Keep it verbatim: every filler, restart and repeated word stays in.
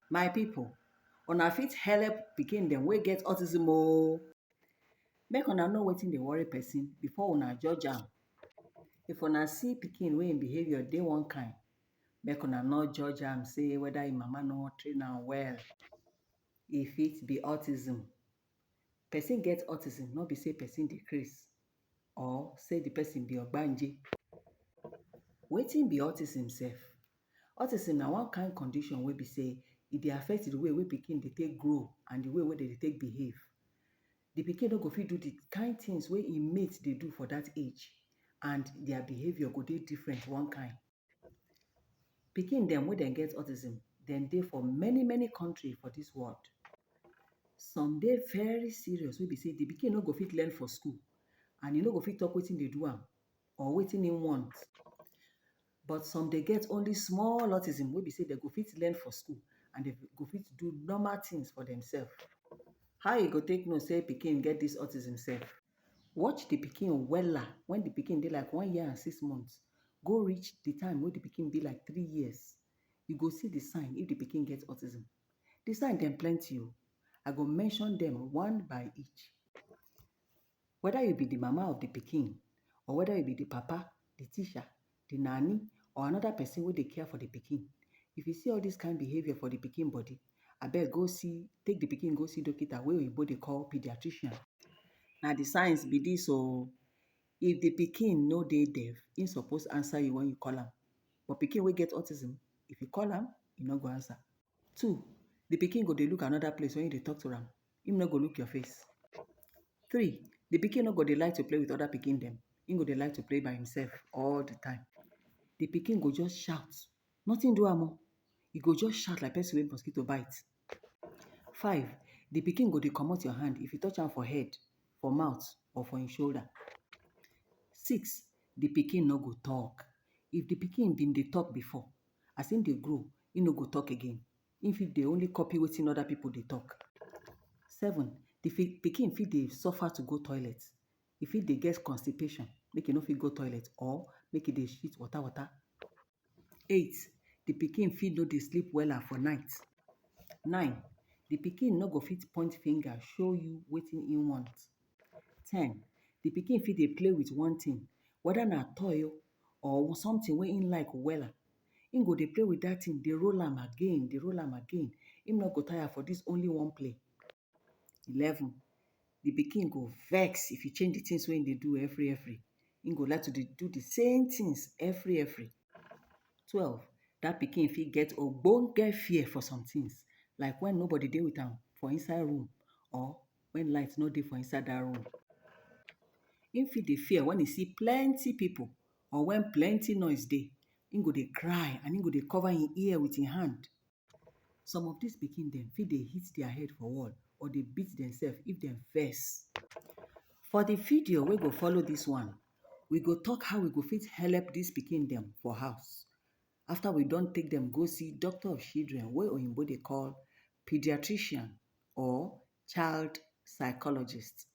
My people, una fit help pikin dem wey get autism o. Make una know wetin dey worry person before una judge am. If una see pikin wey im behaviour dey one kind, make una no judge am say whether im mama no train am well. E fit be autism. Person get autism no be say person dey craze or say the person be ogbanje. Wetin be autism sef? Autism na one kind condition wey be say e dey affect the way wey pikin dey take grow and the way wey dem dey take behave. The pikin no go fit do the kind things wey im mate dey do for that age, and their behaviour go dey different one kind. Pikin dem wey dem get autism, dem dey for many many country for this world. Some dey very serious wey be say the pikin no go fit learn for school, and e no go fit talk wetin dey do am or wetin im want. But some dey get only small autism wey be say dem go fit learn for school and dem go fit do normal things for themselves. How you go take know say pikin get this autism sef? Watch the pikin wella when the pikin dey like one year and six months, go reach the time wey the pikin be like three years. You go see the sign if the pikin get autism. The sign dem plenty o. I go mention dem one by each. Whether you be the mama of the pikin or whether you be the papa, the teacher, the nanny, or another person wey dey care for the pikin, if you see all this kind behaviour for the pikin body, abeg go see, take the pikin go see dokita wey oyibo dey call pediatrician. Na the signs be this o. If the pikin no dey deaf, im suppose answer you when you call am. But pikin wey get autism, if you call am, e no go answer. Two, the pikin go dey look another place when you dey talk to am. Im no go look your face. Three, the pikin no go dey like to play with other pikin dem. Im go dey like to play by himself all the time. The pikin go just shout. Nothing do am o. E go just shout like person wey mosquito bite. Five, the pikin go dey comot your hand if you touch am for head, for mouth, or for im shoulder. Six, the pikin no go talk. If the pikin bin dey talk before, as im dey grow, im no go talk again. Im fit dey only copy wetin other people dey talk. Seven, the fi- pikin fit dey suffer to go toilet. E fit dey get constipation, make e no fit go toilet, or make e dey shit water water. Eight, the pikin fit no dey sleep wella for night. Nine, the pikin no go fit point finger show you wetin im want. Ten, the pikin fit dey play with one thing, whether na toy o, or something wey im like wella. Im go dey play with that thing, dey roll am again, dey roll am again. Im no go tire for this only one play. Eleven, the pikin go vex if you change the things wey im dey do every every. Im go like to dey do the same things every every. Twelve, that pikin fit get ogbonge fear for some things, like when nobody dey with am for inside room, or when light no dey for inside that room. Im fit dey fear when e see plenty people or when plenty noise dey. Im go dey cry and im go dey cover im ear with im hand. Some of these pikin dem fit dey hit their head for wall or dey beat themselves if dem vex. For the video wey go follow this one, we go talk how we go fit help these pikin dem for house after we don take dem go see doctor of children wey oyinbo dey call pediatrician or child psychologist.